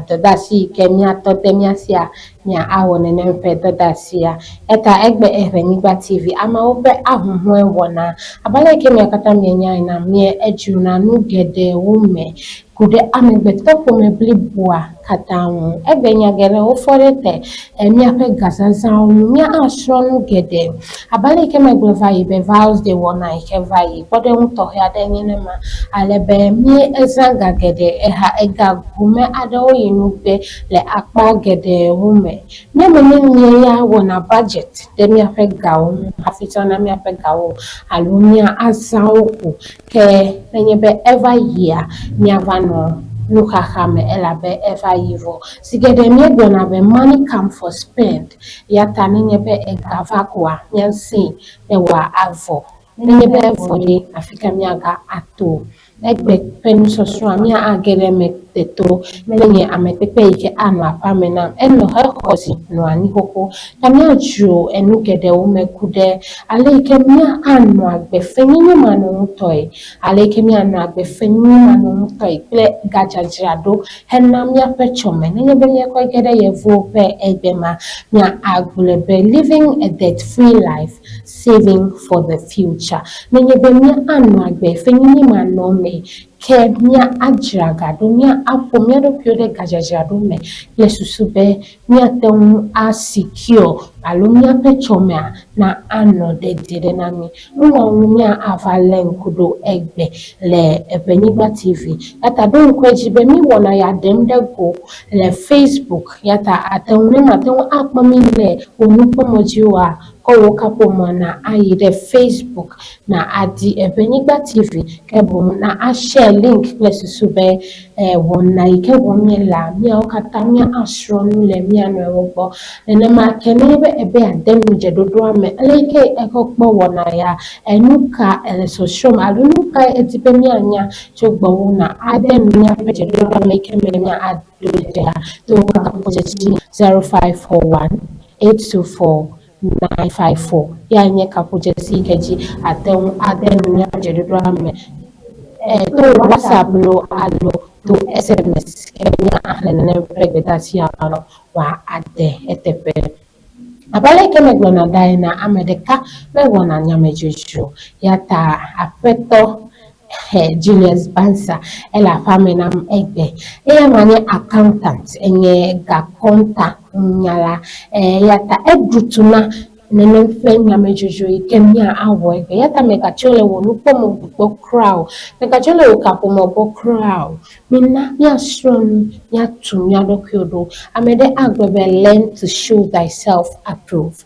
Dɔdeasi yi ke míatɔ de mía sia, mía awɔ nenem ƒe dɔdeasia. Eya egbe Eŋenyigba TV, ameawo ƒe ahuhɔ̃e wɔna. Abe ale yi ke mia katã mienya ene, mía edzrona nu geɖewo me ku ɖe amegbetɔƒome bliboa katã ŋu. Egbe nya geɖewo fɔ ɖe te míaƒe gazazãwo ŋu. Mía asrɔ̃ nu geɖe. Abe ale yi ke megblɔ va yi be Val's Day wɔna yi ke va yi, kpɔɖeŋu tɔxɛ aɖe nye nema ale be mí ezã ga geɖe eha ega gome aɖewo yi nugbe le akpa geɖewo me. Míame ne mía wɔna budget ɖe míaƒe gawo ŋu hafi zãna míaƒe gawo alo mía azã wo ko ke nenye be eva yia, míava nɔ nuxaxa me elabe eva yi vɔ. Zi geɖe míegblɔna be money come for spend ya ta nenye be ega va koa, míazãe ne wòavɔ. Nenye be evɔ ɖe, afi ka míaga ato? Egbe ƒe nusɔsrɔ̃a, mía age ɖe eme teto menye ame kpekpe yi ke anɔ aƒea me nam. Enɔ hexɔ zi nɔ anyi xoxo. Ta míadzro enu geɖewo me ku ɖe ale yi ke mía anɔ agbe fenyenyemanɔŋutɔe, ale yi ke míanɔ agbe fenyenyemanɔŋutɔe kple gadzadzraɖo hena míaƒe tsɔme. Nenye be míekɔe ge ɖe yevuwo ƒe egbe ma, mía agblɔe be living a debt free life, saving for the future. Nenye be mía anɔ agbe fenyenyemanɔme ke mía adzra ga ɖo, mía aƒo mía ɖokuiwo ɖe gadzadzraɖo me kple susu be míate ŋu a secure alo míaƒe tsɔmea na anɔ dedie ɖe na mí. Nu ma ŋu mía ava lé ŋku ɖo egbe le Eŋenyigba TV. Ya ta ɖo ŋku edzi be míwɔna ya ɖem ɖe go le Facebook ya ta ate ŋu ne mate ŋu akpɔ mí le wò nukpɔmɔ dzi oa, kɔ wò kaƒomɔ na ayi ɖe Facebook na adi Eŋenyigba TV ke boŋ na a share link kple susu be wɔna yi ke wɔm míelea, míawo katã mía asrɔ̃ nu le mía nɔewo gbɔ. Nenema ke nenye be ebe yeade nu dzeɖoɖoa me, ale yi ke ekɔ kpɔ wɔna ya, enu ka ele sɔsrɔ̃m alo nu kae edi be míanya tso gbɔwò na ade nu míaƒe dzeɖoɖoa me yi ke me mía ado dzea to kaƒodzesi 0541 824 954. Yae nye kaƒodzesi yi ke dzi ate ŋu ade nu míaƒe dzeɖoɖoa me to WhatsApp loo alo to SMS ke mía axlẽ nenem ƒe gbedeasia wòade eteƒe. Abe ale yi ke megblɔna da ena, ame ɖeka mewɔna nyamedzodzro ya ta aƒetɔ Julius Bansa ele aƒea me nam egbe. Eya ma nye accountant, enye gakɔnta nunyala eya ta eɖu tu na nenem ƒe nyamedzodzro yi ke mía awɔ egbe. Ya ta megatso le wò nukpɔmɔ gbɔ kura o, megatso le wò kaƒomɔ gbɔ kura o. Mina míasrɔ̃ nu, míatu mía ɖokuiwo ɖo. Ame ɖe agblɔ be learn to show thyself approved.